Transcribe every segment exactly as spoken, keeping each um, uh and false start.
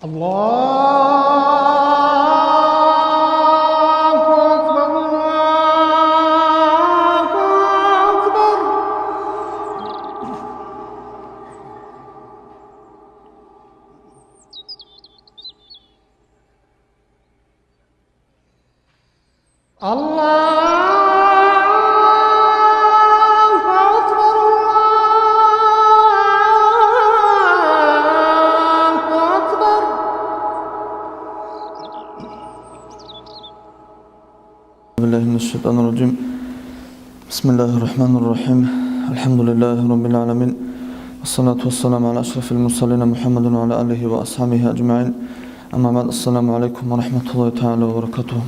الله أكبر، الله أكبر. الله أكبر، الله أكبر. أعوذ بالله من الشيطان الرجيم. بسم الله الرحمن الرحيم. الحمد لله رب العالمين. والصلاة والسلام على أشرف المرسلين محمد وعلى آله وأصحابه أجمعين. أما بعد، السلام عليكم ورحمة الله تعالى وبركاته.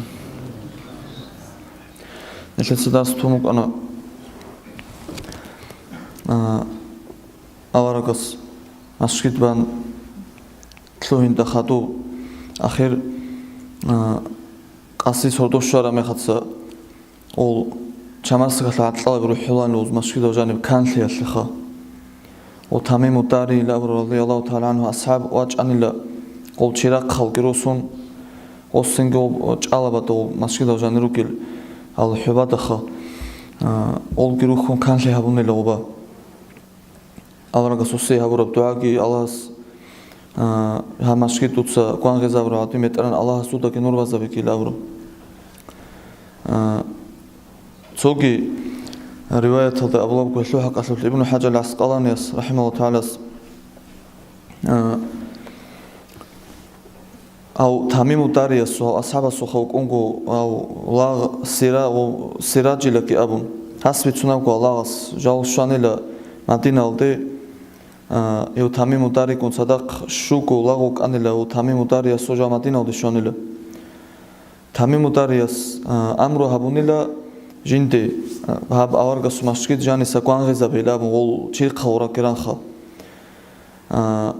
Нилъеца дарс тун букӀана, а, аварагас машгид бан лъугьиндал хадуб, ахир, а, къаси сордо щвараб мехалъ, ол чамасдакалъ гӀарцӀалъи рухӀулаан уз машгидал жаниб канлъиялъеха. Ва Тамиму Дари абурав радияллагьу тагӀала гӀангьу асхӀаб вачӀанила, гъол чирахъалги росун, гъосинги гъоб чӀалабада гъоб машгидал жанир ругел гьал хӀубадаха, а, олги рухьун канлъи гьабунила гъоба. Аварагас гьесие гьабураб дугӀаги Аллагьас, а, гьаб машгид дуца гвангъизабураб гӀадин бетӀеран Аллагьас дудаги нур базабигила абураб. А, цоги риваяталда абулеб буго, гьелъул хӀакъалъулъ Ибну ХӀажар ГӀаскъаланияс, рахӀимагьуллагьу тагӀала, а, гьав Тамиму Дариясул, гьав асхӀабасухъа вукӀунго гьав лагъ Сира-, гъо-, Сиражилаги абун, гьас бицунеб буго лагъас, жал щванила Мадиналде, а, гьев Тамиму Даригун цадахъ щуго лагъ вукӀанила, гьев Тамиму Дариясул жал Мадиналде щванила. Тамиму Дарияс, а, амру гьабунила жинде, а, гьаб аварагасул машгид жаниса гвангъизабейилан абун, гъол чирхъал гъураккеранха. А,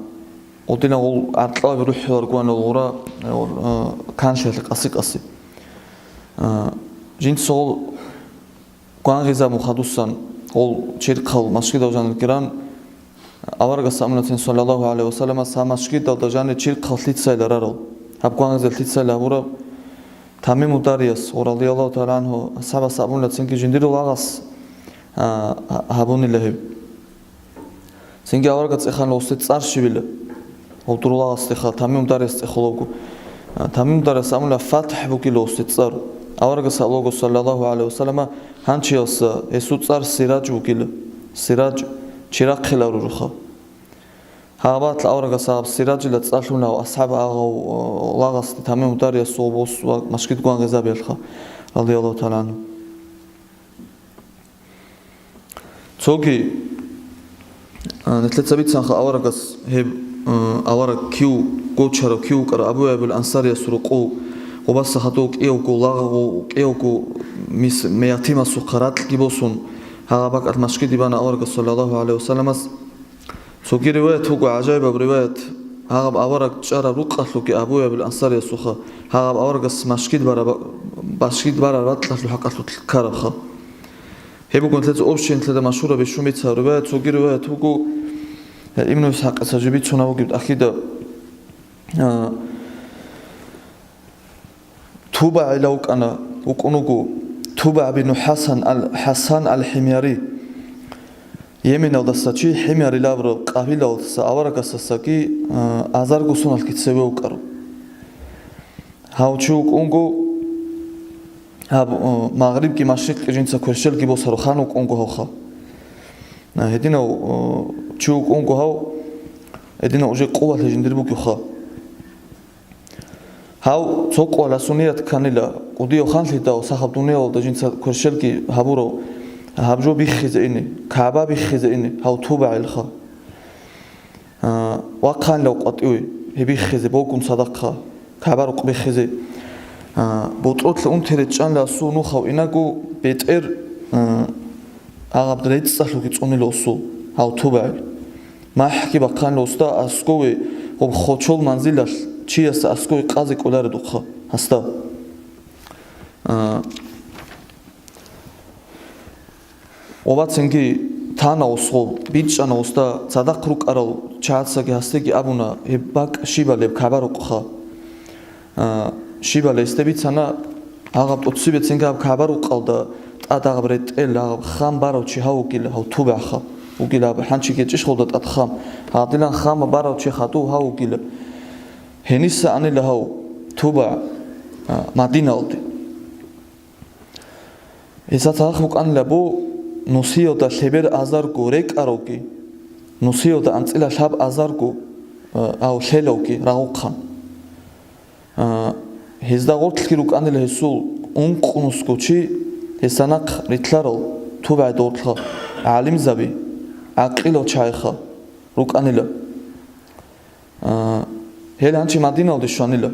гъодинан гъол гӀарцӀалъи рухӀулаан гурони гъура, а, канлъиялъе къаси-къаси. А, жинца гъол гвангъизабун хадусан, гъол чирхъал машгидал жанир ккеран, аварагас амруна цин, саллаллагьу гӀалайгьи ва саллама, гьаб машгидалда жанир чирхъал лъицайилан рарал, гьаб гвангъизе лъицайилан гьабураб. Тамиму Дарияс, ва радияллагьу тагӀала гӀангьу, асхӀабас абунила цинги жиндир лагъас, а, гьабунила гьеб. Цинги аварагас цӀеханила гъосде цӀар щибила. Гъов дур лагъасдеха, Тамим Дарияс цӀехолеб буго. А, Тамим Дарияс амрула ФатхӀ бугила гъосде цӀар. Аварагас абулаго, саллаллагьу гӀалайгьи ва саллама, гьанчияса гьесул цӀар Сирадж бугила. Сирадж, чирахъил абурабха. Гьаб батӀа аварагас гьаб Сираджила цӀар лъугьуна асхӀаб агъав, о, лагъасде Тамим Дариясул бос ва машгид гвангъизабиялъха, радияллагьу тагӀала гӀангьу. Цоги, а, нилъеца бицанха аварагас гьеб, а, авараг кив гочарав, кив вукӀарав Абу Айюбил Ансариясул рукъу, гъобаса хадув кӀиявго лагъ, кӀиявго мис-, ятимасухъа ракьги босун, гьагъаб бакӀалъ машгиде бана аварагас, саллаллагьу гӀалайгьи ва салламас. Цоги риваят буго, гӀажаибаб риваят, гьагъаб авараг чӀараб рукъалъулъги Абу Айюбил Ансариясухъа, гьагъаб аварагас машгид бараб-, машгид барараб ракьалъул хӀакъалъулъ ккарабха. Гьеб буго нилъеца общий, нилъеда машгьураб бищун бицараб риваят. Цоги риваят буго, э, Ибну ИсхӀакъица жиб бицунеб бугеб тӀахьида, а, ТубагӀилав вукӀана, вукӀун вуго ТубагӀ бину ХӀасан ал-, ХӀасан ал-ХӀимяри. Йеменалдаса чи, ХӀимярилаб къабилалдаса аварагасдасаги, а, азарго соналъги цеве вукӀарав. Гьав чи вукӀунго, гьаб, а, Магърибги Машрикъги жинца кверщелги босарав хан вукӀунго гьавха. А, гьединав, а, чи вукӀунго гьав, гьединав уже къувалъи жиндир бугевха. Гьав цо къваласул ният кканила, кӀудияв ханлъидал сахаб дуниялалда жинца кверщелги гьабурав, гьаб жо биххизе ине, КагӀба биххизе ине, гьав ТубагӀилха. А, вахъанилав къватӀиве, гьеб биххизе, богун цадахъа, КагӀба рукъ биххизе. А, ботӀролъа унтире чӀанила асул нухав инаго бетӀер, а, гьагъаб рецӀцӀалъуги цӀунила асул, гьав ТубагӀил. МахӀги бахъанила асда аскове, гъоб хочол манзилалъ чиясда аскове къазе кӀоларедухъа гьасда. А, ва цинги тана асул, бичӀчӀана асда цадахъ рукӀарал Чагьацаги гьасдеги абуна гьеб бакӀ щибалеб КагӀба-рукъха. А, щибали гьесде бицана, гьагъаб тӀоцебе цинги гьаб КагӀба-рукъалда тӀад гьагъаб ретӀел, гьагъаб хам барав чи гьав вугила, гьав ТубагӀха вугила, гьаб хӀанчи гьечӀищ гъолда тӀад хам. Гьадилан хам барав чи хадув гьав вугила. Гьениса анила гьав ТубагӀ, а, Мадиналде. Гьесда цадахъ букӀанила бу нусиялда лъебер азарго рекӀаравги, нусиялда анцӀила лъаб азарго, а, гьав лъелавги рагъухъан. А, гьезда гъоркьги рукӀанила гьесул ункънусго чи, гьесда нахъ рилълъарал ТубагӀида гъоркьха гӀалимзаби, гӀакъилал чагӀиха рукӀанила. А, гьел гьанчи Мадиналде щванила.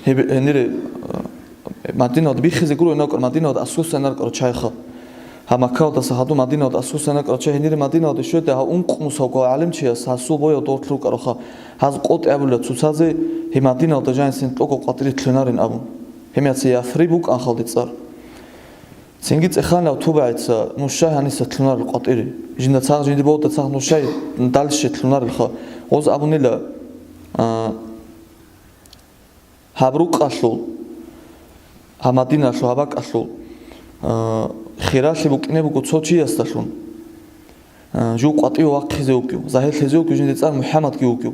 Гьеб-, гьенире, а, Мадиналде биххизе гуро инаркъо, Мадиналде аскӀосан инаркъо чагӀиха. Гьаб Маккаялдаса хадув Мадиналде аскӀосан инаркъо чагӀи, гьенире Мадиналде щведе, гьав ункънусавго гӀалимчияс гьасул бояв дорт рукӀараха, гьаз къотӀи абула цоцазе, гьеб Мадиналда жанисин тӀокӀаб къватӀире лъунарин абун. Гьеб яца Ясриб букӀан халде цӀар. Цинги цӀеханав ТубагӀица нуша гьаниса лъунарел къватӀире. Жинда цагъ, жинди болда цагъ нуша дальше лъунарелха. Гъоз абунила, а, гьаб рукъалъул, гьаб Мадиналъул, гьаб бакӀалъул, а, хиралъи букӀине буго цо чиясдалъун. А, жив къватӀиве вахъизе вугев, загьирлъизе вугев, жинди цӀар МухӀаммадги вугев.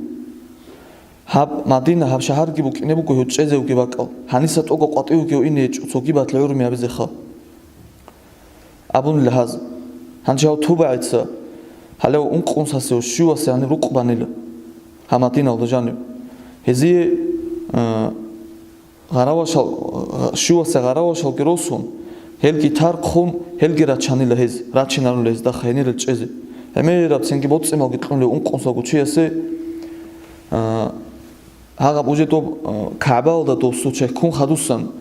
Гьаб Мадина, гьаб шагьарги букӀине буго гьев чӀезе вугев бакӀал. Гьаниса тӀокӀаб къватӀив вугев ине гьечӀо, цогибат гӀумруми гьабизеха. Абунила гьаз. Гьанже гьав ТубагӀица, гьалев ункънусасе ва щивасе гьаниб рукъ банила. Гьаб Мадиналда жанив. Гьезие, а, гъаравашал, щивасе гъаравашалги росун, гьелги тархъун, гьелги рачанила гьез, рачинарунила гьезда гьенирел чӀезе. ГӀемераб цинги боцӀи-малги кьунлев ункънусавго чиясе, а, гьагъаб уже доб, а, КагӀбаялда дов случай ккун хадусан,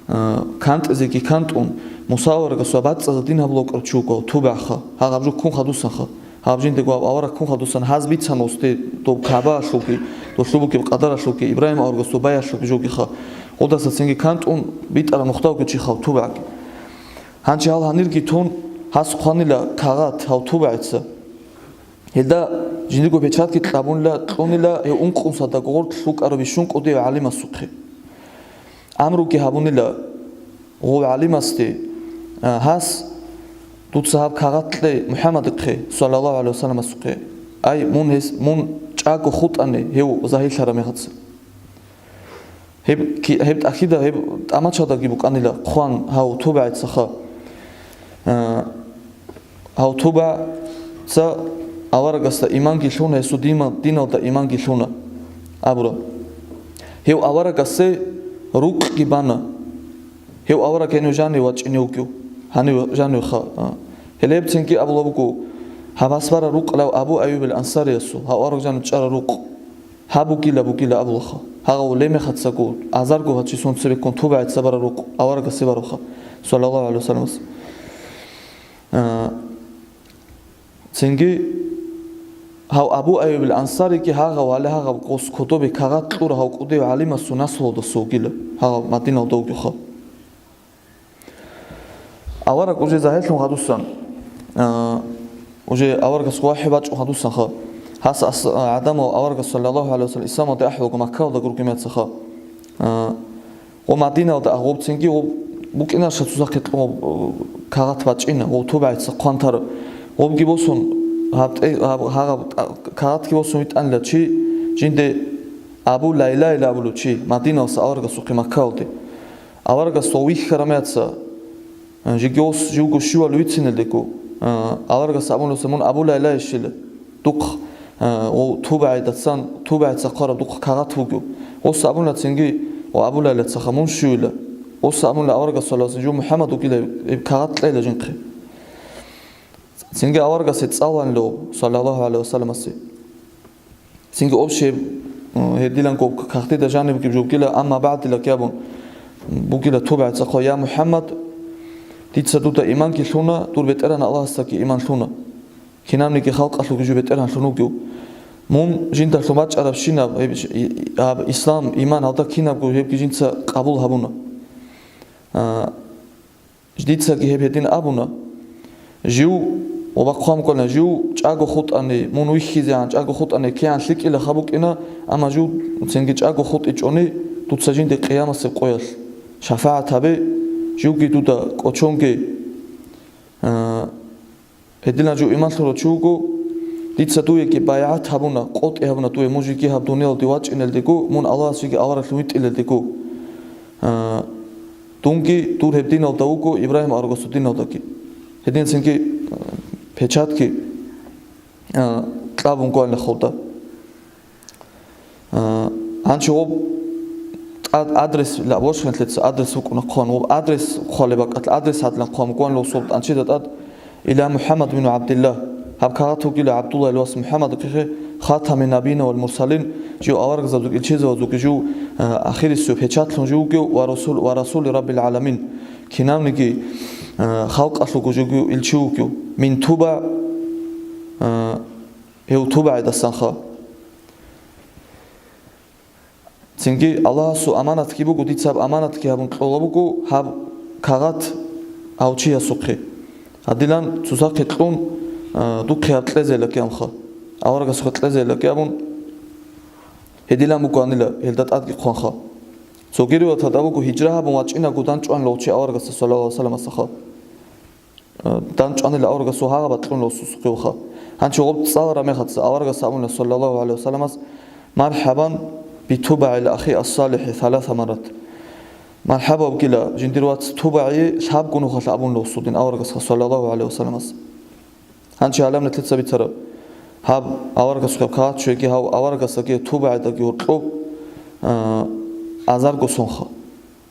а, кантӀизеги кантӀун, Муса аварагасул бацӀцӀадаб дин гьабулев вукӀарав чи вуго, ТубагӀха, гьагъаб жо ккун хадусанха. Гьаб жиндаго гьаб авараг ккун хадусан гьаз бицана гьесде доб КагӀбаялъулги, долъул бугеб къадаралъулги, Ибрагьим аварагасул баялъулги жогиха. Гъодаса цинги кантӀун битӀараб нухда вуго чи гьав ТубагӀги. Гьанже гьал гьанирги тун, гьас хъванила кагъат гьав ТубагӀица. Гьелда жиндирго печатги кьабунила, кьунила гьев ункънусадаго гъоркь вукӀарав бищун кӀудияв гӀалимасухъе. Амруги гьабунила гъов гӀалимасде, а, гьас: «Дуца гьаб кагъат кье МухӀаммадихъе, саллаллагьу гӀалайгьи вассаламасухъе. Ай, мун гьес, мун чӀаго хутӀани гьев загьирлъараб мехалъ». Гьеб ки-, гьеб тӀахьида, гьеб тӀамачалдаги букӀанила хъван гьав ТубагӀицаха. А, Гьав ТубагӀица аварагасда иманги лъуна, гьесул дима-, диналда иманги лъуна абура. Гьев аварагасе рукъги бана. Гьев авараг гьенив жанив вачӀине вугев, гьанив жанивха. А. Гьелебцинги абула буго, гьаб гьас бара рукъ лав Абу Айюбил Ансариясул, гьав авараг жанив чӀара рукъ. Гьаб бугила, бугила абулаха. Гьагъав лемехацаго, азарго гьачи сун цебеккун ТубагӀица бара рукъ, аварагасе бараха, саллаллагьу гӀалайгьи вассаламас. А, цинги гьав Абу Айюбил Ансариги гьагъав гьале гьагъаб гъос кодобе кагъат кьура гьав кӀудияв гӀалимасул наслуялдаса вугила, гьагъав Мадиналда вугевха. Авараг уже загьирлъун гьадусан, а, уже аварагас вахӀи бачӀун гьадусанха. Гьас ас-, а, гӀадамал аварагас, саллаллагьу гӀалайгьи вассалам, исламалде ахӀулаго Маккаялда гургемецаха. А, Гъо Мадиналда агъубцинги гъо букӀинарща цузахъе кьун гъо кагъат бачӀина, гъо ТубагӀица хъван тара. Гъобги босун, гьаб тӀе-, гьаб, гьагъаб тӀа-, кагъатги босун витӀанила чи, жинде Абу Лайлайила абулев чи, Мадиналса аварагасухъе Маккаялде. Аварагас гъо вихьарамеца, жеги гъос живго щивали вицинелдего, аварагас абуна: «Мун Абу Лайлайищила». Духъ, а, гъов ТубагӀидасан, ТубагӀица хъвараб духъ кагъат буго. Гъос абуна цинги, ва Абу Лайлацаха мун щивила. Гъос абуна аварагас, саллаллагьу гӀалайгьи вассалам, жив МухӀаммад вугила, гьеб кагъат кьела жинхъе. Цинги аварагасе цӀаланило, саллаллагьу гӀалайгьи вассаламасе. Цинги общий, м, гьедиланго кагътида жанибги жо бугила, амма багӀдила кьабун бугила ТубагӀицаха: «Я МухӀаммад, дица дуда иманги лъуна, дур БетӀергьан Аллагьасдаги иман лъуна». Кинабниги халкъалъулги жо БетӀергьанлъун вугев. Мун жиндалъун бачӀарабщинаб гьеб иш-, и-, и-, гьаб ислам, иман гьалда кинабго гьебги жинца къабул гьабуна. А, дицаги гьеб гьедин абуна: «Жив Ва бахъван ккола, жив чӀаго хутӀани, мун вихьизегӀан чӀаго хутӀани кигӀан лъикӀила хаб букӀина, амма жив цинги чӀаго хутӀичӀони, дуца жинде къиямасеб къоялъ шафагӀат гьабе, живги дуда кӀочонге. А, гьедилан жив иман лъурав чи вуго, дица дуеги байгӀат гьабуна, къотӀи гьабуна дуе, мужиги гьаб дуниялде вачӀинелдего, мун Аллагьас жиги авараглъун витӀилелдего. А, дунги дур гьеб диналда вуго, Ибрагьим аварагасул диналдаги. Гьедин цинги, а, печатги, а, кьабун гуанила хурда. А, гьанчи гъоб тӀад адрес ла-, бошхинлъица адрес вукӀуна хъван, гъоб адрес хъвалеб бакӀалъ адрес гьадлъан хъван гуанила султӀанчида тӀад, Иля МухӀаммад бин ГӀабдилла, гьаб кагъат вугила ГӀабдуллагьил вас МухӀаммад, хатами набийина вал мурсалин, жив аварагзабазул, илчизабазулги жив, а, ахирисев печатлъун жив вугев ва расул, ва расули Раббил гӀаламин, кинавниги, а, халкъалъулго жив вугев илчи вугев, мин туба, а, гьев тубагӀидасанха. Цинги Аллагьасул аманатги буго, дица гьаб аманатги гьабун кьола буго гьаб кагъат гьав чиясухъе. Гьадилан цоцахъе кьун, а, духъе гьаб кьезелаки амха. Аварагасухъе кьезелаки абун, гьедилан бугоанила гьелда тӀадги хъванха. Цоги риваяталда буго, гьижра гьабун вачӀинаго данчӀванила гъов чи аварагасда, саллаллагьу гӀалайгьи вассаламасдаха. Э, данчӀванила аварагасул гьагъа бакьуна гъосусухъевха. Гьанчи гъоб цӀалараб мехалъ аварагас абуна, саллаллагьу гӀалайгьи вассаламас, «Мархабан битубагӀил ахи ас-салихӀи саласа маррат». Мархаба абгила жиндир вац тубагӀи лъабго нухалъ абуна гъосул дин аварагасха, саллаллагьу гӀалайгьи вассаламас. Гьанчи гьалаб нилъеца бицараб, гьаб аварагасухъеб кагъат чуеги, гьав аварагасдаги тубагӀидаги гьоркьоб, а, азарго сонха.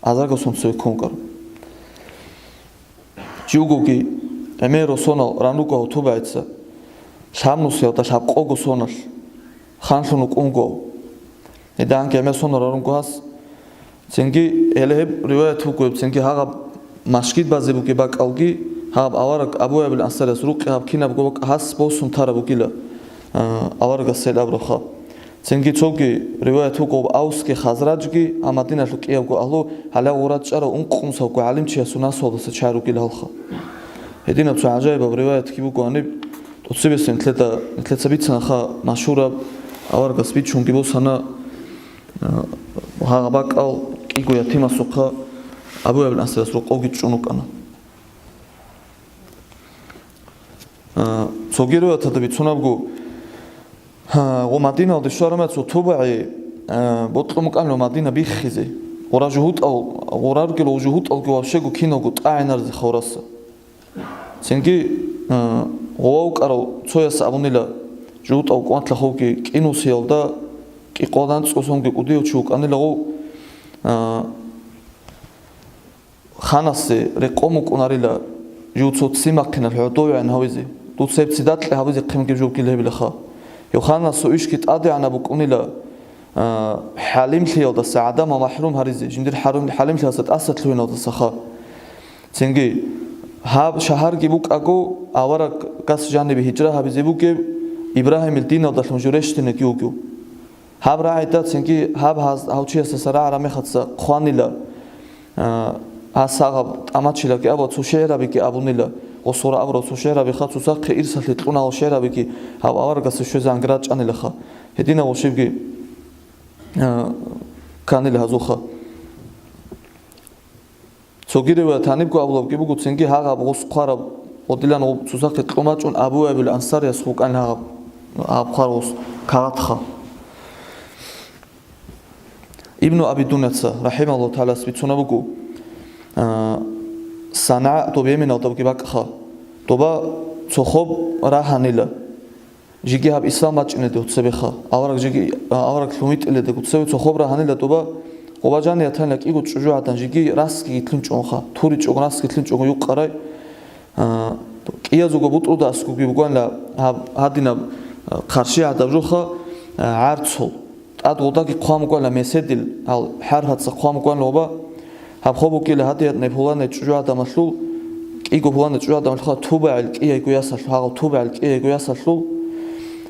Азарго сон цеве ккун вукӀараб. Живгоги гӀемер росонал ран руго гьав тубагӀица, лъабнусиялда лъабкъого соналъ ханлъун вукӀунго. Гьедин гӀемер сонал ран руго гьас. Цинги гьеле гьеб риваят буго гьеб, цинги гьагъаб машгид базе бугеб бакӀалги, гьаб авараг Абу Айюбил Ансарияс рукъи гьаб кинабго бакӀ гьас босун тараб бугила, а, аварагас гьел абурабха. Цинги цоги риваят буго, Авсги Хазражги, а Мадиналъул кӀиябго агьлу, гьале гъура чӀарав ункънусавго гӀалимчиясул наслуялдаса чагӀи ругел гьалха. Гьединаб цо гӀажаибаб риваятги буго гьаниб, тӀоцебесеб нилъеда, нилъеца бицанаха машгьураб, аварагас бичунги босана, а, гьагъа бакӀал кӀиго ятимасухъа Абу Айюбил Ансарияс рокъовги чӀун вукӀана. А, цоги риваяталда бицунабго, а, гъо Мадиналде щвараб мехалъ цо тубагӀи, а, бокьун букӀанила Мадина биххизе. Гъура жугьутӀал, гъура ругел жугьутӀалги вообще киналго тӀагӀинаризе гъураса. Цинги, а, гъов вукӀарав цояс абунила, жугьутӀав кӀвантлъа хъувги кӀинусиялда кӀикъоялда анцӀго сонги кӀудияв чи вукӀанила гъов, а, Ханасе рекъон букӀунарила жив цо ццин бахъиналъ гӀодовегӀан гьавизе, дуца гьеб ццидакье гьабизе хъемги жургил гьебилаха. Гьев ханасул ишги тӀадегӀанаб букӀунила, а, хӀалимлъиялдаса гӀадамал махӀрум гьаризе, жиндир хӀарум-, хӀалимлъиялдаса тӀаса лъугьиналдасаха. Цинги, гьаб шагьарги букӀаго, аварагас жанибе гьижра гьабизе бугеб, Ибрагьимил диналдалъун жив рещтинаги вугев. Гьаб рагӀида цинги гьаб гьаз-, гьав чиясдаса рагӀараб мехалъ хъванила, а, гьас гьагъаб тӀамачилаги абула, цо шигӀрабиги абунила, гъосгъура абураб цо шигӀрабиха, цоцахъе ирсалъе кьуна гьал шигӀрабиги гьав аварагасда щвезегӀанги рачӀанилаха. Гьединав гъо щибги, а, кканила гьазулха. Цоги риваят гьанибго абулабги буго, цинги гьагъаб гъос хъвараб, гъодилан гъуб цоцахъе кьумачӀун Абу Айюбил Ансарияс вукӀан гьагъаб, гьаб хъвар гъос кагъатха. Ибну Аби Дуняца, рахӀимагьуллагьу тагӀалас, бицунаб буго, а, СанагӀа доб Йеменалда бугеб бакӀха. Доба цо хоб рагьанила. Жиги гьаб ислам бачӀинеде гьуцебеха, авараг жиги, а, авараг лъун витӀиледе гьуцебе цо хоб рагьанила доба, гъоба жаниятанила кӀиго чӀужугӀадан жиги расги гитлъун чӀунха, туричӀого расги гитлъун чӀунго юкъарай, а, кӀиязулго бутӀруда аскуги бугоанила гьаб-, гьадинаб, а, хъарщи гӀадаб жуха, а, гӀарцул. ТӀад гъодаги хъван бугоанила меседил, гьал хӀарпаца хъван бугоанила гъоба, гьаб хоб букӀила гьадиятни пуланай чӀужугӀадамалъул, кӀиго пуланай чӀужугӀадамалъуха тубагӀил кӀияйго ясалъул, гьагъав тубагӀил кӀияйго ясалъул,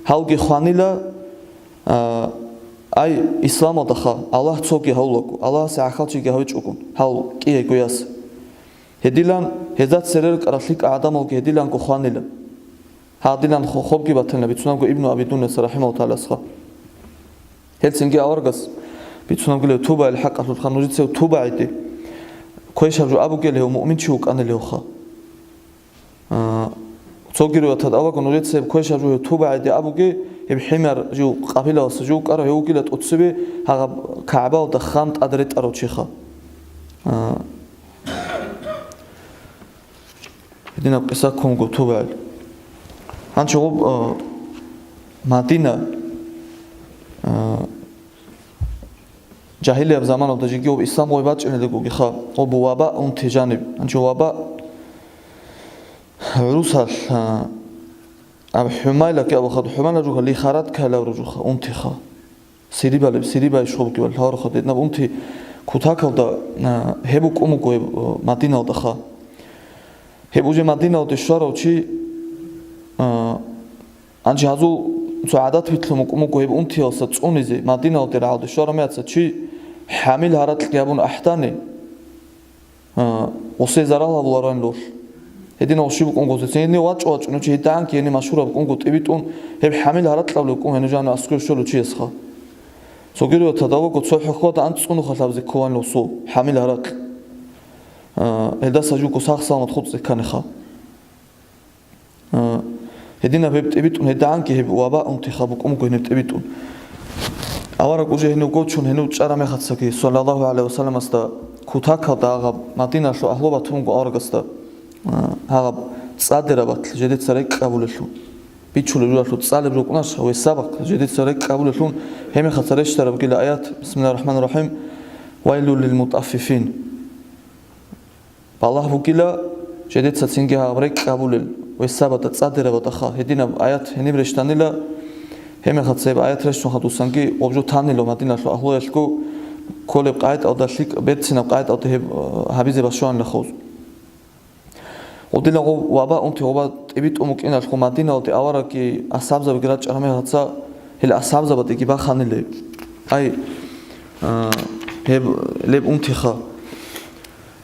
гьалги хванила, а, ай, исламалдаха, Аллагь цоги гьавулаго, Аллагьасе гӀахьалчиги гьавичӀого, гьал кӀияйго яс. Гьедилан гьезда цере рукӀарал лъикӀал гӀадамалги гьедиланго хванила. Гьадинан хо-, хобги батана бицунабго Ибну Аби Дунияс рахималлаху тааласха. Гьелцинги аварагас бицунабгилев тубаил хӀакъалъулха нужецев туба гӀеде. Квешаб жо абугел гьев муъминчи вукӀанилевха. А, цоги риватат аваго нужецев квешаб жо гьев туба гӀеде абуге, гьеб хӀимар жив къабилаласа жив вукӀарав гьев вугила тӀоцебе гьагъаб КагӀбалда хам тӀад ретӀарав чиха. А, Гьединаб къиса ккун гутубал. Гьанчи гъуб, а, Мадина, а, жагьилияб заманалда жеги гъуб ислам гъой бачӀинелдагогиха, гъуб ваба унти жаниб. Гьанчи ваба гӀурусал, а, аб хӀумайла кӀабахъад хӀумайла жуха, лихарат кайла ружуха, унтиха. Сирибалеб, сирибай щолги валлагьарухъа деднаб унти кутакалда, а, гьеб букӀун буго гьеб, а, Мадиналдаха. Гьеб уже Мадиналде щварав чи, а, анжи гьазул цо гӀадат битлъун букӀун буго гьеб унтиялса цӀунизе, Мадиналде рагӀалде щварав меца чи хӀамил гьаракьги гьабун ахӀдани, А, гъусе зарал гьабулароин лъулъ. Гьединав щиб букӀун гъусе? Цин гьенив вачӀо-вачӀунев чи гьитӀанги гьенив машгьураб букӀунго тӀибитӀун, гьеб хӀамил гьаракьаб букӀун гьенив жанив аскӀор щолев чиясха. Цогидав тадаваго цо хӀухьлада анцӀцӀунуха лъабзи кколан лъусул хӀамил гьаракь. А, гьелдаса жуго сах-саламат хутӀзе кканиха. А, гьединаб гьеб тӀибитӀун, гьедагӀанги гьеб ваба унтиха букӀун буго гьениб тӀибитӀун. Авараг уже гьенив гочун, гьенив чӀара мехацаги, саллаллагьу гӀалайгьи вассаламасда кутакалда агъаб Мадиналъул агьлу батун буго аварагасда, а, гьагъаб цӀадираб батл жедеца рекӀкӀ абулелъул. Бичулеб жугьалъул цӀалеб рукӀунаш гьаве сабахъ жедеца рекӀкӀ абулелъул, гьемехаца рещтарабгила аят, бисмиллагьир рахӀманир рахӀим, «Вайлул лил мутӀаффифин». Балагь бугила, жедеца цинги гьаб рекӀкӀ абулел, весабада цӀадирабадаха гьединаб аят гьениб рещтанила, гьемехаца гьеб аят рещтун хадусанги гъоб жо танила Мадиналъул агьлуялъго кколеб къагӀидалда лъикӀ берцинаб къагӀидалда гьеб, э, гьабизе башванила хъуз. Гъудила гъоб ваба унти гъоба тӀибитӀун букӀиналъго Мадиналде аварагги асхӀабзабиги рачӀараб мехаца гьел асхӀабзабадеги баханила. Ай, э, гьеб леб унтиха.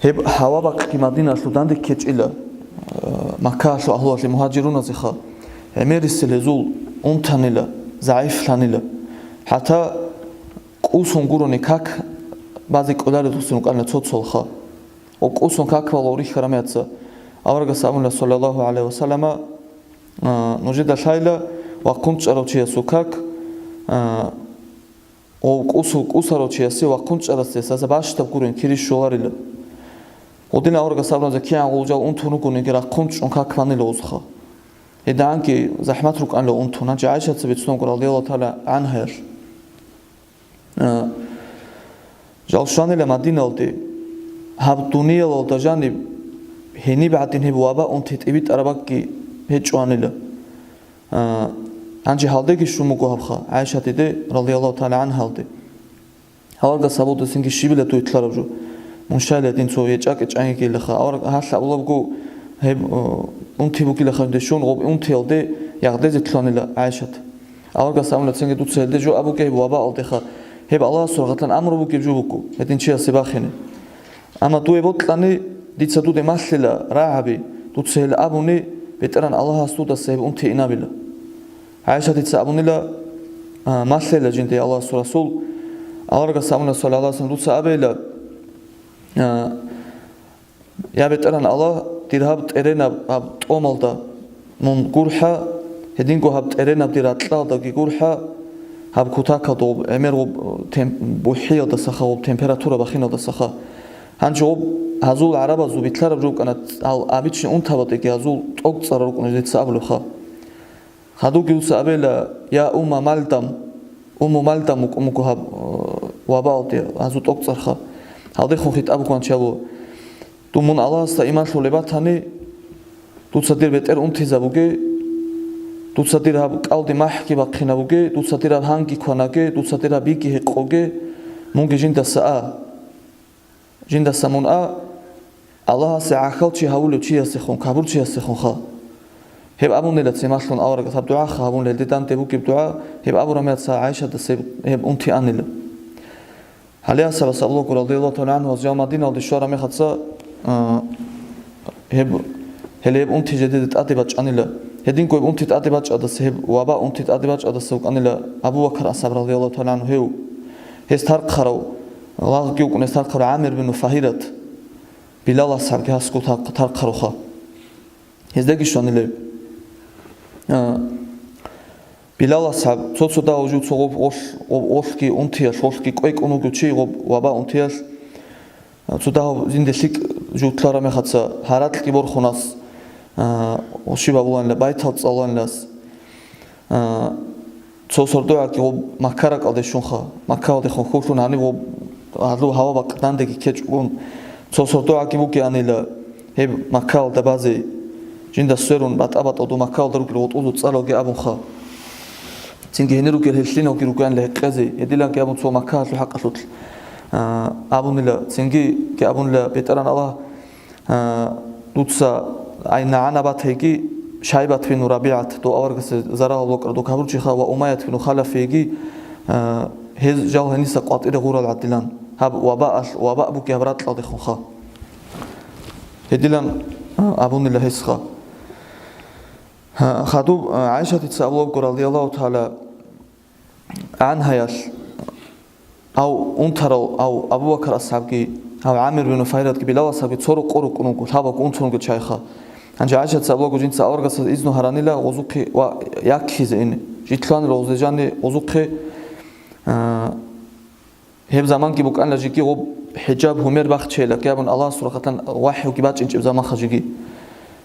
Гьеб гьава бахъги Мадиналъул данде ккечӀила, э, Маккаялъул агьлуялъе мугьажируназеха, гӀемерисел гьезул унтанила, загӀифлъанила. ХӀатта кӀусун гурони как базе кӀоларелъулцин рукӀана цо-цолха. Ва кӀусун как балев рихьараб меца, аварагас абуна, саллаллагьу гӀалайгьи вассалама, э, нужеда лъайла вахъун чӀарав чиясул как, э, Гъов кӀусул кӀусарав чиясе вахъун чӀарасдаса бащдаб гурин кири щоларила. Гъудин аварагас абуна, кигӀан гъов жал унтун ругониги рахъун чӀун как банила гъозха. ГьедагӀанги захӀмат рукӀанила унтун, гьанже ГӀайшаца бицунго, радияллагьу тагӀала гӀангьаялъ. А, жал щванила Мадиналде, гьаб дуниялалда жаниб гьениб гӀадин гьеб ваба унти тӀибитӀараб бакӀги гьечӀоанила. А, гьанже гьалдеги щун буго гьабха, ГӀайшатиде, радияллагьу тагӀала гӀангьалде. Гьаваргас гьабулдасинги щибила дуе лъараб жо? Мун щайла дин цо гьечӀа-кӀечӀан йигелаха. Авараг гьалъ абулабго гьеб, о, унти бугилаха жинде щун, гъоб унтиялде ягъдезе лъугьанила ГӀайшат. Аваргас абуна цинги, дуца гьелде жо абуге гьеб вабаалдеха. Гьеб Аллагьасул рагъатлъан амру бугеб жо буго, гьедин чиясе бахине. Амма дуе бокьани, дица дуде малъила рагӀаби, дуца гьел абуни, БетӀеран Аллагьас дудаса гьеб унти инабила. ГӀайшатица абунила, а, малъила жинде Аллагьасул Расул, аварагас абуна, саллаллагьу гӀалайгьи вассалам, дуца абейила, а, я БетӀеран Аллагь, дир гьаб тӀеренаб гьаб тӀомалда мун гурхӀа, гьединго гьаб тӀеренаб дир ракьалдаги гурхӀа, гьаб кутакалда гъоб, гӀемер гъоб, тем-, бухӀиялдасаха, гъоб температура бахиналдасаха. Гьанже гъоб гьазул гӀарабазул битлъараб жо букӀана, гьал обычный унтабатӀеги гьазул тӀокӀцӀарал рукӀуна жеца абулебха. Хадубги дуца абейила, я Умма Малдам, Умму Малдам вукӀун буго гьаб, э, вабаалде, гьазул тӀокӀцӀарха. Гьалдехун хитӀаб бугоан чи абу. Дун мун Аллагьасда иман лъолеб батани, дуца дир бетӀер унтизабуге, дуца дир гьаб кӀалди махӀги бахъинабуге, дуца дир гьаб гьанги кванаге, дуца дир гьаб биги гьекъоге, мунги жиндаса а. Жиндаса мун а, Аллагьасе гӀахьал чи гьавулев чиясехун, кабурчиясехунха. Гьеб абунила цемалъун аварагас гьаб дугӀаха гьабун, гьелде данде бугеб дугӀа, гьеб абураб меца ГӀайшатас гьеб, гьеб унти анила. Гьале асхӀабас абулаго, радияллагьу тагӀала гӀангьу, гьаз жал Мадиналде щвараб мехаца, а, гьеб, гьеле гьеб унти жедеде тӀаде бачӀанила. Гьединго гьеб унти тӀаде бачӀадаса, гьеб ваба унти тӀаде бачӀадаса вукӀанила Абу Бакр асхӀаб радияллагьу тагӀала гӀанху гьев. Гьес тархъарав, лагъги вукӀун гьес тархъарав ГӀамир бин Фагьират, Билал асхӀабги гьасго тархъ-, тархъаруха. Гьездаги щванила гьеб. А, Билал асхӀаб, цо-цо дагьав жив цо гъоб гъолъ-, гъоб гъолъги унтиялъ, гъолъги кӀвекӀун вуго чи гъоб ваба унтиялъ. Цо дагьав жинде лъикӀ жутлъараб мехаца гьаракьги борхунас, а, щиб абуланила, байтал цӀалуланилас. А, цо сордогӀаги гъоб Макка ракӀалде щунха, Маккаялдехун хьулъун гьаниб гъоб гьалу гьава бакъ дандеги ккечӀогун, цо сордогӀаги бугеанила гьеб Маккаялда базе, жинда сверун батӀа-батӀалда Маккаялда ругел гъутӀузул цӀалалги абунха. Цинги гьенир ругел гьелъинавги ругеанила гьекъезе, гьединлъанги абун цо Маккаялъул хӀакъалъулъ, а, абунила, цинги абунила, БетӀеран Аллагь, а, дуца ай нагӀана батайги, Шайбат бин РабигӀат, дов аварагасде зарал гьабулев вукӀарав дов гьабурчиха, ва Умайят бин Халафиеги, а, гьез жал гьениса къватӀире гъурал гӀадилан, гьаб вабаалъ, ваба бугеб гьаб ракьалдехунха. Гьединлъан, а, абунила гьесха. Гьа, хадуб, а, ГӀайшатица абулебго, радияллагьу тагӀала гӀангьаялъ, гьав унтарал, гьав Абу Бакр асхӀабги, гьав ГӀамир бин Фагьиратги, Билал асхӀабги цо рокъор рукӀун вуго, лъабабго унтун вугел чайха. Гьанже ГӀайшатица абулебго, жинца аварагасда изну гьаранила гъозухъе ва яккизе ине. Житлъанила гъозде жанни гъозухъе, а, Гьеб заманги букӀанила жеги гъоб хӀижаб гьумер бахчейила, кӀиабун Аллагьасул рахъалъан вахӀиги бачӀинчӀеб заманха жеги.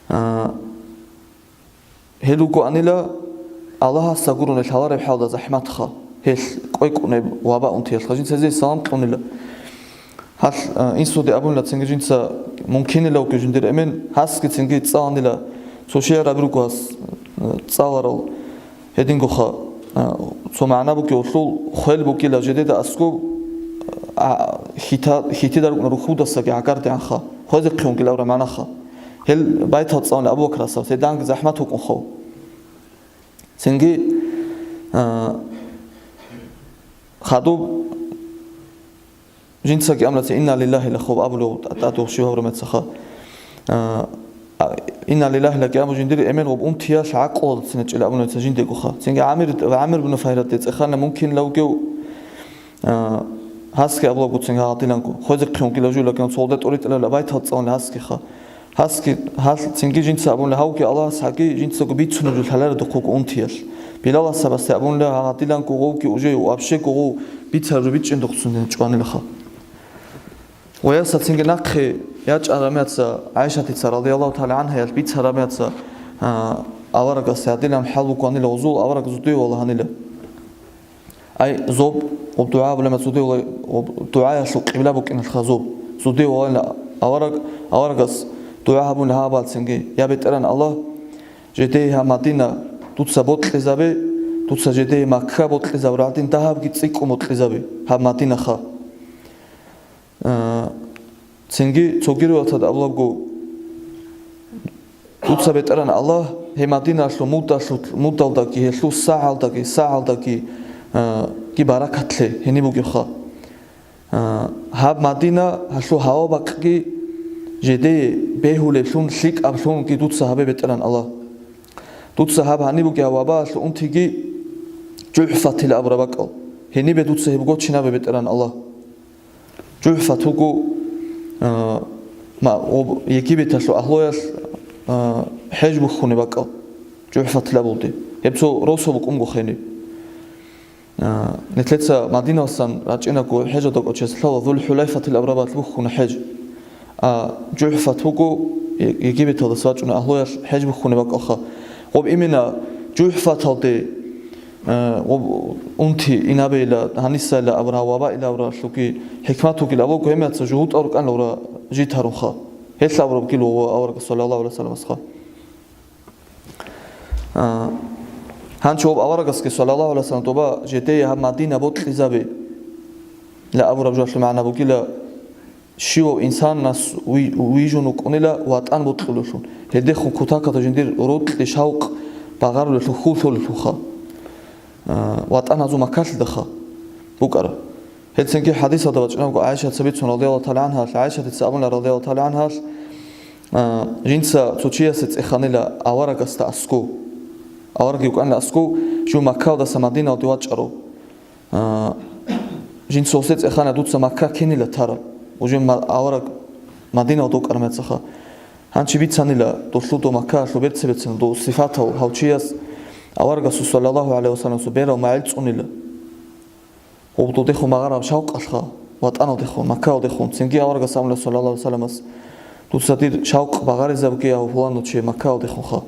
А, гьел ругоанила Аллагьасда гурони лъалареб хӀалда захӀматха, гьелъ кӀвекӀунеб ваба унтиялъха жинца гьезие салам кьунила. Гьалъ, а, инсуде абунила цинги жинца мумкинила вугев жиндир эмен, гьасги цинги цӀаланила, цо шигӀраби руго гьас, а, цӀаларал. Гьедингоха, а, цо магӀна бугев гьелъул, хвел букӀила жидеда аскӀоб, а, хьита-, хьитида рукӀна рухьудасаги гӀагардегӀанха, хвезехъе унгила абураб магӀнаха. Гьел байтал цӀалуна Абу Бакр асхӀабас, гьединги захӀмат вукӀунха. Цинги, а, хадуб Жинцаги амлаца «Инна лиллагьи» ла хоб абулев тӀадув щив гьабураб мецаха. А, а, «Инна лиллагьи» ла кӀиабу жиндир эмен гъоб унтиялъ гӀакълуялдацин гьечӀила абуна меца жиндегоха. Цинги ГӀамир, ГӀамир бун Фагьиратде цӀехана мумкинлавгев, а, гьасги абулаго цинги гьагъадиланго. Хвезехъе унгила жулаган цолда тӀоритӀилабила байтал цӀалуна гьасгиха. Гьасги, гьалъ цинги жинца абуна, гьавги Аллагьас гьаги жинцаго бицунеб жо лъаларедухъ вуго унтиялъ. Билал асхӀабасде абуна, гьагъадиланго гъовги уже вообще гъов бицараб жо бичӀчӀиндухъцун чӀванилаха. Ва яса цинги нахъе ячӀараб меца, ГӀайшатица, радияллагьу тагӀала гӀангьаялъ, бицараб меца, а, аварагасде гьадилан хӀал букӀанила гъозул, авараг зудуе валагьанила. Ай, зоб, гъоб дугӀа абулеб меца зудуе вала-, гъоб дугӀаялъул къибла букӀиналъха зоб. Зудуе валанила авараг, аварагас дугӀа гьабуна гьабал цинги: «Я БетӀеран Аллагь, жидее гьаб Мадина дуца бокьизабе, дуца жидее Макка бокьизабурал гӀадин дагьабги цӀикӀкӀун бокьизабе гьаб Мадинаха». А, цинги цоги риваяталда абулабго, дуца, БетӀеран Аллагь, гьеб Мадиналъул мудалъул, мудалдаги, гьелъул сагӀалдаги, сагӀалдаги, а, ги баракат лъе, гьениб бугебха. А, гьаб Мадина гьалъул гьава-бакъги жидее бегьулеблъун, лъикӀаблъунги дуца гьабе, БетӀеран Аллагь. Дуца гьаб гьаниб бугеб гьаб вабаалъул унтиги ЖухӀфатил абураб бакӀал. Гьенибе дуца гьеб гочинабе, БетӀеран Аллагь. ЖухӀфат вуго, а, ма-, гъоб-, Египеталъул агьлуялъ, а, хӀеж бухьунеб бакӀал. ЖухӀфатил абулде. Гьеб цо росо букӀунго хени. А, нилъеца Мадиналъан рачӀинаго хӀежалда кӀочеса лъала ЗулхӀулайфатил абураб бакӀалъ бухьуна хӀеж. А, ЖухӀфат вуго Е-, Египеталдаса вачӀуна агьлуялъ хӀеж бухьунеб бакӀалха. Гъоб имена ЖухӀфаталде, а, гъоб унти инабейила, гьанисайила абура, вабаила абуралъуги хӀикмат вугил абуго, гьемаца жугьутӀа рукӀанила житарунха. Гьелъ абураб гил вуго аварагас, саллаллагьу гӀалайгьи вассаламасха. А, гьанчо об аварагасги, саллаллагьу гӀалайгьи вассалам, доба жедее гьаб Мадина бокьизабе ла абураб жоялъул магӀна бугила, щивав инсанас ви-, вижун вукӀунила ватӀан бокьулелъул, гьелдехун кутакалда жиндир рокьи шавкъ багъарулелъул хьул лъолелъулха, а, ватӀан гьазул Маккалъидаха букӀараб. Гьелцинги хӀадисалда бачӀунабго ГӀайшатица бицун, радияллагьу тагӀала гӀангьа, ГӀайшатица абуна, радияллагьу тагӀала гӀангьа, а, жинца цо чиясе цӀеханила аварагасда аскӀов. Авараг вукӀанила аскӀов жо Маккаялдаса Мадиналде вачӀарав. А, жинца гьесде цӀехана дуца Макка кинила тараб, уже ма-, авараг Мадиналде вукӀараб мехалъха. Гьанчи бицанила долъул дов Маккаялъул берцебецин дов сифатал гьав чияс, аварагасул саллаллагьу гӀалайгьи вассаламасул берал магӀил цӀунила. Гъоб додехун багъараб шавкъалъха, ватӀаналдехун, Маккаялдехун, цинги аварагас абуна саллаллагьу гӀалайгьи вассаламас: «Дуца дир шавкъ багъаризабги, я пуланав чи, Маккаялдехунха.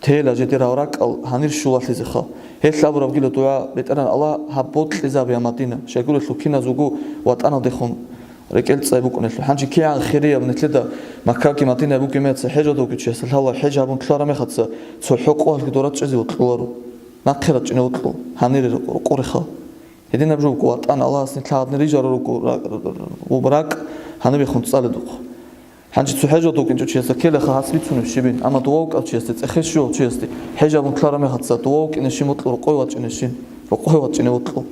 Тела жедер гьав ракӀал гьанир щулалъизеха». Гьелъ абурабгила дугӀа: «БетӀеран Аллагь, гьаб бокьизабе, я Мадина, щайгурелъул киназулго ватӀаналдехун рекӀел цӀцӀай букӀунелъул. Гьанже кигӀан хирияб нилъеда Маккаги Мадинай бугеб мехалъ хӀежалда вугев чиясда лъала, хӀеж гьабун лъараб мехалъ цо хӀокъоялъги дора чӀезе вокьуларо. Нахъе рачӀине вокьул, гьанире рукъуреха». Гьединаб жо буго, ватӀан Аллагьас нилъ гьадин рижарал руго ра-, ра-, ра-, ракӀ гьанибехун цӀаледухъ. Гьанже цо хӀежалда вукӀинчӀев чиясда ккелаха гьас бицунеб щибин, амма дова вукӀарав чиясде, цӀехе щвев чиясде, хӀеж гьабун лъараб мехалъ дова вукӀине щиб вокьул, рукъове вачӀине щиб, рукъове вачӀине вокьул.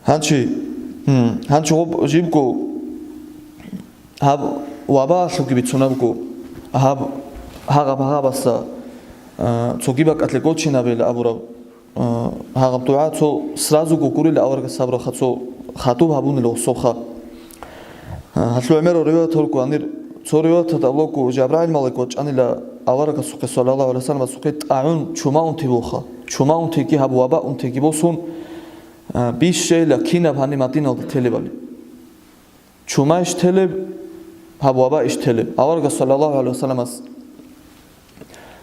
Гьанчи, м, гьанчи гъоб жибго гьаб вабаалъубги бицунеб буго, гьаб, гьагъаб-гьагъабаса, а, цоги бакӀалъе гочинабейилан абураб, а, гьагъаб дугӀа цо сразуго гурила аварагас гьабурабха, цо хадуб гьабунила гъосулха. А, гьалъул гӀемерал риваят гьоркьанир, цо риваяталда абулеб буго, Жабраил малаик вачӀанила аварагасухъе, саллаллагьу гӀалайгьи вассаламасухъе, тӀагӀун чума унти буха. Чума унтиги гьаб ваба унтиги босун, а, бищейила кинаб гьаниб Мадиналда телебали. Чумайищ телеб, гьаб вабаищ телеб? Аварагас, саллаллагьу гӀалайгьи вассаламас,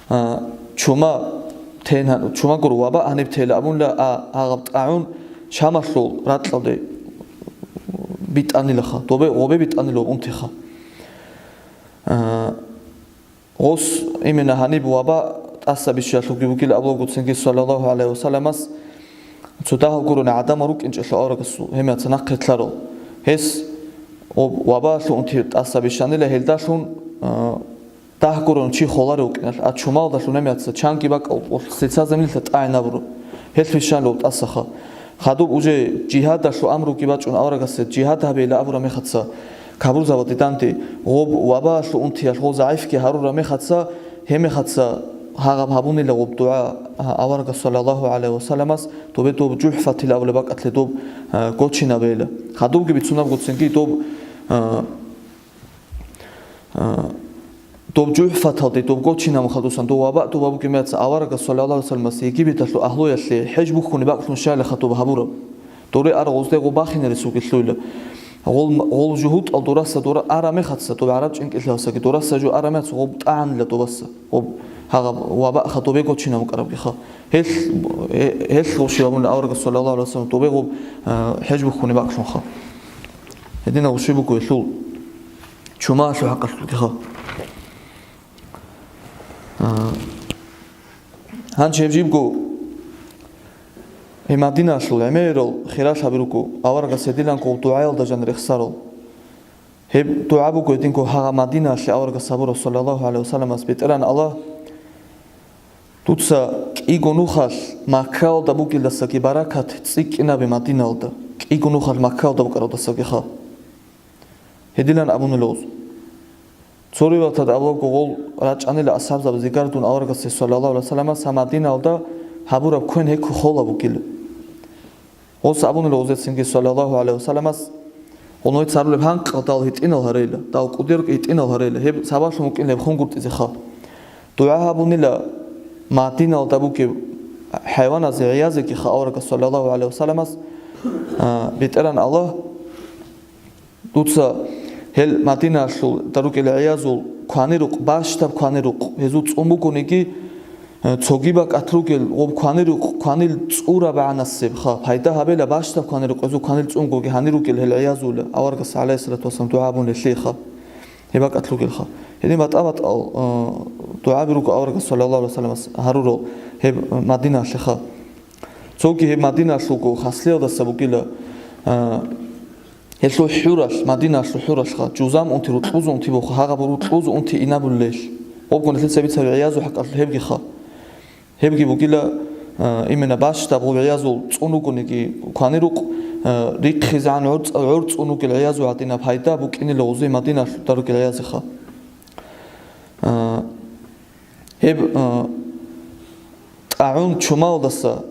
а, чума тейин гьан-, чума гуро ваба гьаниб тейилан абунила, а, гьагъаб тӀагӀун Шамалъул ракьалде битӀанилаха, добе, гъобе битӀанила унтиха. А, Гъос именно гьаниб ваба тӀаса бищиялъулги бугила абулаго цинги, саллаллагьу гӀалайгьи вассаламас, цо дагьал гурони гӀадамал рукӀинчӀелъул аварагасул, гьемияца нахъе лъарал. Гьес гъоб вабаялъул унти тӀаса бищанила, гьелдалъун, а, дагь гурони чи холарев вукӀиналъ, а чумалдалъун гьемияца чанги бакӀал къулъ сецазаб нилъа тӀагӀин абуру. Гьелъ бищанила гъоб тӀасаха. Хадуб уже жигьадалъул амруги бачӀун аварагасе, жигьад гьабейилан абураб мехаца, кабурзабаде данде, гъоб вабаялъул унтиялъ гъо загӀипги гьарураб мехаца, гьеб мехаца гьагъаб гьабунила гъоб дугӀа, а, аварагас, саллаллагьу гӀалайгьи вассаламас, добе доб ЖухӀфатил абулеб бакӀалъе доб, а, гочинабейилан. Хадубги бицунеб буго цинги доб, а, А, доб ЖухӀфаталде доб гочинаб мехалдасан, дов ваба тӀубаб бугеб мехаца аварагас, саллаллагьу гӀалайгьи вассаламас, Египеталъул агьлуялъе хӀеж бухьунеб бакӀлъун щайилаха доб гьабураб. Доре ара гъозде гъоб бахине ресуги лъугьила. Гъол, гъол жугьутӀал дораса дора араб мехаца, доб гӀараб чӀинкӀиллъиялсаги дораса жо араб мехаца гъоб тӀагӀанила добаса. Гъоб гьагъаб вабаха добе гочинаб букӀарабгиха. Гьелъ, гье-, гьелъ гъов щиб абуна аварагас, саллаллагьу гӀалайгьи вассалам, добе гъоб, а, хӀеж бухьунеб бакӀлъунха. Гьединаб гъов щиб буго гьелъул. Чумаялъул хӀакъалъулъгиха. А, гьанже гьеб жибго гьеб Мадинаялъул гӀемерал хиралъаби руго, аварагас гьединго дугӀаялда жанир рехсарал. Гьеб дугӀа буго гьединго гьагъа Мадинаялъе аварагас гьабураб, саллаллагьу гӀалайгьи вассаламас: БетӀеран Аллагь, дуца кӀиго нухалъ Маккаялда бугелдасаги баракат цӀикӀкӀинабе Мадинаялда, кӀиго нухалъ Маккаялда букӀаралдасагиха. Гьединан абунила гъоз. Цо риваяталда абулаго, гъол рачӀанила асхӀабзабаз зигардун аварагасе, саллаллагьу гӀалайгьи вассаламас, гьаб Мадинаялда гьабураб квен гьекку хола бугила. Гъос абунила гъозецинги, саллаллагьу гӀалайгьи вассаламас, гъо нойца гьарулеб гьанкъа дал гьитӀинал гьарейила, дал кӀудерго гьитӀинал гьарейила, гьеб сабаблъун букӀин гьеб хунгуртӀизеха. ДугӀа гьабунила Мадинаялда бугеб хӀайваназе гӀиязегиха аварагас, саллаллагьу гӀалайгьи вассаламас, а, БетӀеран Аллагь, дуца гьел Мадинаялъул дарукӀел гӀиязул кванирукъ, бащдаб кванирукъ, гьезул цӀун бугониги, э, цоги бакӀат ругел гъоб кванирукъ, кванил цӀураб гӀанасебха, пайда гьабела бащдаб кванирукъ, гьезул кванил цӀунгоги гьанир ругел гьел гӀиязула, аварагас, гӀалайгьиссалату вассалам, дугӀа гьабун гьелъейха. Гьеб бакӀат ругелха. Гьедин батӀа-батӀал, э, дугӀаби руго аварагас, саллаллагьу гӀалайгьи вассаламас, гьарурал гьеб Мадинаялъеха. Цоги гьеб Мадинаялъулго хаслиялдаса бугила, а, гьелъул хӀуралъ, Мадинаялъул хӀуралъха, жузам унти, рукьузу унти буха, гьагъаб рукьузу унти инабулелъ. Гъобгун нилъеца бицаби гӀиязул хӀакъалъулъ гьебгиха. Гьебги бугила, а, именно бащдаб гъоб гӀиязул цӀун ругониги кванирукъ, а, рихъизегӀан гӀур-, гӀур цӀун ругел гӀиязул гьадинаб пайда букӀинила гъозе Мадинаялъул дарукӀел гӀиязеха. А, Гьеб, а, тӀагӀун чумаялдаса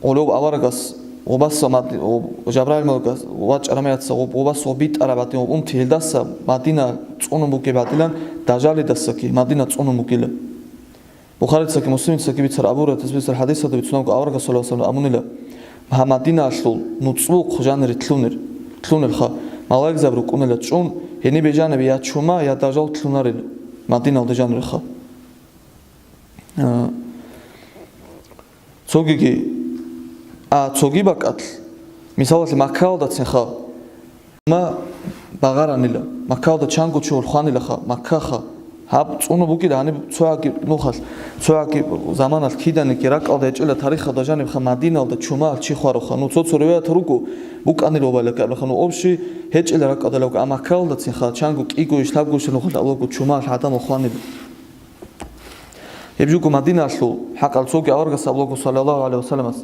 гъолев аварагас гъубаса Мади-, гъуб-, Жабраил малаикас вачӀараб мехалъ гъуб-, гъубаса гъуб битӀараб гӀадин гъуб унти, гьелдаса Мадина цӀунун бугеб гӀадилан, дажалидасаги Мадина цӀунун бугила. Бухарицаги Муслимицаги бицараб, Абу Гьурайратас бицараб хӀадисалда бицунеб буго, аварагас, саллаллагьу гӀалайгьи ва саллам, абунила: «Гьаб Мадинаялъул нуцӀбухъ жанире лъунер, лъунелха, малаикзаби рукӀунила чӀун, гьенибе жанибе я чума, я дажал лъунарел Мадиналда жаниреха». А, цогиги, а, цоги бакӀалъ, мисалалъе, Маккаялдацинха ма багъаранила, Маккаялда чанго чи хванилаха, Маккаха. Гьаб цӀунун бугила гьаниб цогӀаги нухалъ, цогӀаги заманалъ киданиги ракӀалда гьечӀила тарихалда жанибха Мадиналда чумаялъ чи хваруха. Ну, цо-цо риваятал руго, букӀанила гьобалаги абулаха, ну, общий гьечӀила ракӀалда лавга, а Маккаялдацинха чанго кӀигойищ, лъабгойищ нухалъ абулаго чумаялъ гӀадамал хванила. Гьеб жуго Мадинаялъул хӀакъалъ цоги аварагас абулаго, саллаллагьу гӀалайгьи ва салламас,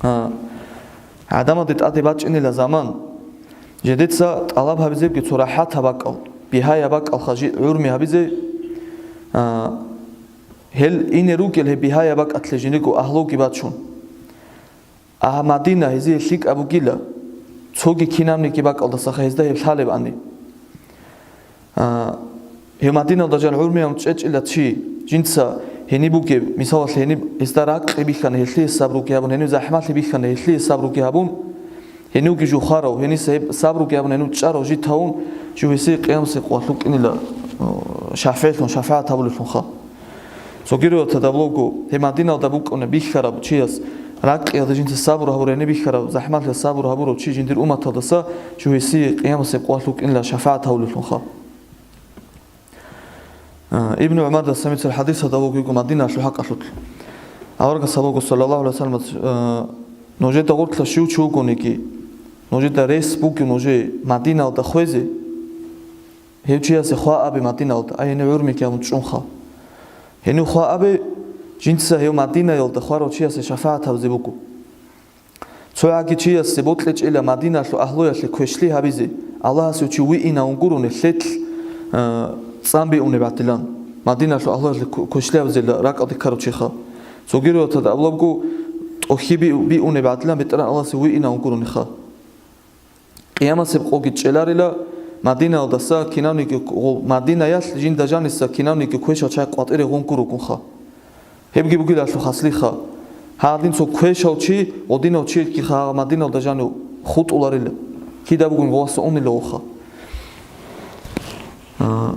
а, гӀадамазде тӀаде бачӀинила заман, жидеца тӀалаб гьабизебги цо рахӀатаб бакӀал, бигьаяб бакӀалха жи гӀурми гьабизе, а, гьел ине ругел гьеб бигьаяб бакӀалъе жиндирго агьлуги бачун. Агьа, Мадина гьезие лъикӀаб бугила, цоги кинабниги бакӀалдасаха гьезда гьеб лъалебани. А, гьев Мадиналда жан гӀурмияв чӀечӀила чи, жинца гьениб бугеб, мисалалъе, гьениб гьесда ракъи бихьана, гьелъие сабруги гьабун, гьенив захӀмалъи бихьана, гьелъие сабруги гьабун, гьенивги жухарав, гьениса гьеб сабруги гьабун, гьенив чӀарав жи тавун, жив гьесие къиямасеб къоялъ вукӀинила, о, шафигӀлъун, шафагӀат гьабулелъулха. Цоги риваяталда абулаго, гьеб Мадиналда букӀунеб бихьараб чияс ракъиялда жинца сабур гьабураб, гьениб бихьараб захӀмалъиялда сабур гьабурав чи жиндир умматалдаса жив гьесие къиямасеб къоялъ вукӀинила шафагӀат гьавулелъулха. А, Ибну ГӀумардаса бицараб хӀадисалда абулаго Мадинаялъул хӀакъалъулъ. Аварагас абулаго, саллаллагьу гӀалайгьи ва саллам, а, нужеда гъорлъа щив чи вугониги, нужеда рес бугев нужее Мадиналда хвезе, гьев чиясе хва абе Мадиналда, ай гьенив гӀурмиги гьабун чӀунха. Гьенив хва абе, жинца гьев Мадинаялда хварав чиясе шафагӀат гьабизе буго. ЦогӀаги чиясе бокьичӀила Мадиналъул агьлуялъе квешлъи гьабизе, Аллагьас гьев чи виинавун гурони лъелъ, э, цӀан биунеб гӀадилан, Мадиналъул агьлуялъе кв-, квешлъи гьабизела ракӀалде ккарав чиха. Цоги риваяталда абулабго, тӀохьи би-, биунеб гӀадилан БетӀергьан Аллагьасе виинавун гурониха. Къиямасеб къоги чӀеларила Мадинаялдаса кинавниги гъо-, Мадинаялъ жинда жаниса кинавниги квешал чагӀи къватӀире гъункун ругунха. Гьебги бугила гьелъул хаслиха. Гьадин цо квешав чи, гъодинав чиги гьагъа Мадиналда жанив хутӀуларила, кида бугин гъоваса унила гъоха. А.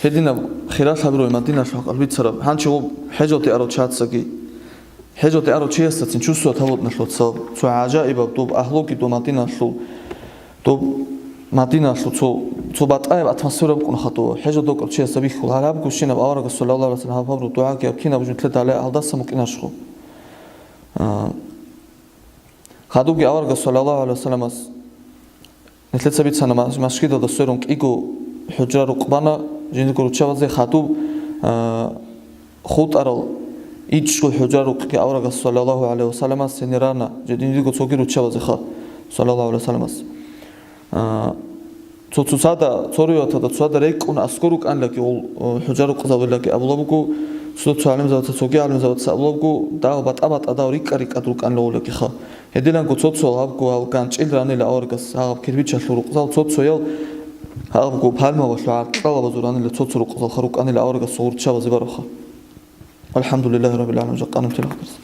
Гьединаб хирал гьабируй Мадиналъул хӀакъалъ бицараб. Гьанчи гъоб хӀежалде арав чиясаги. ХӀежалде арав чиясдацин чувствовать гьабуланалъуца цо гӀажаибаб доб агьлуги доб Мадиналъул, доб Мадиналъул цо, цо батӀаяб атмосфера букӀунаха дова. ХӀежалде вукӀарав чиясда бихьула, гьараб гущинаб аварагас, саллаллагьу гӀалайгьи ва саллам, гьаб гьабураб дугӀаги гьаб кинаб жинтлъе далай гьалдаса мукӀинарщхъу. А, Хадубги аварагас, саллаллагьу гӀалайгьи ва салламас, нилъеца бицана, мас-, масжидалда сверун кӀиго хӀужра рукъ бана жиндирго руччабазе. Хадуб, а, хутӀарал ичӀго хӀужра рукъги аварагас, саллаллагьу гӀалайгьи ва салламас, гьенир рана жиндирго цоги руччабазеха, саллаллагьу гӀалайгьи ва салламас. А, Цо-цоцада, цо риваяталда цоцода рекӀун аскӀор рукӀанилаги, ол, о, хӀужа рукъзавулаги абула буго, цо-цо гӀалимзабаца, цоги гӀалимзабаца абула буго, дагь батӀа-батӀа дагь рикӀкӀа-рикӀкӀад рукӀанила гьавулагиха. Гьединанго цо-цо гьабго гьал ганчӀил ранила аварагас гьаб кирпичалъул рукъзал, цо-цоял гьабго пальмавалъул гӀаркьалабазул ранила цо-цо рукъзалха рукӀанила аварагас гъурччабазе барабха. АлхӀамдулиллагьи раббил гӀаламин, жакъа нилъер вахтарас.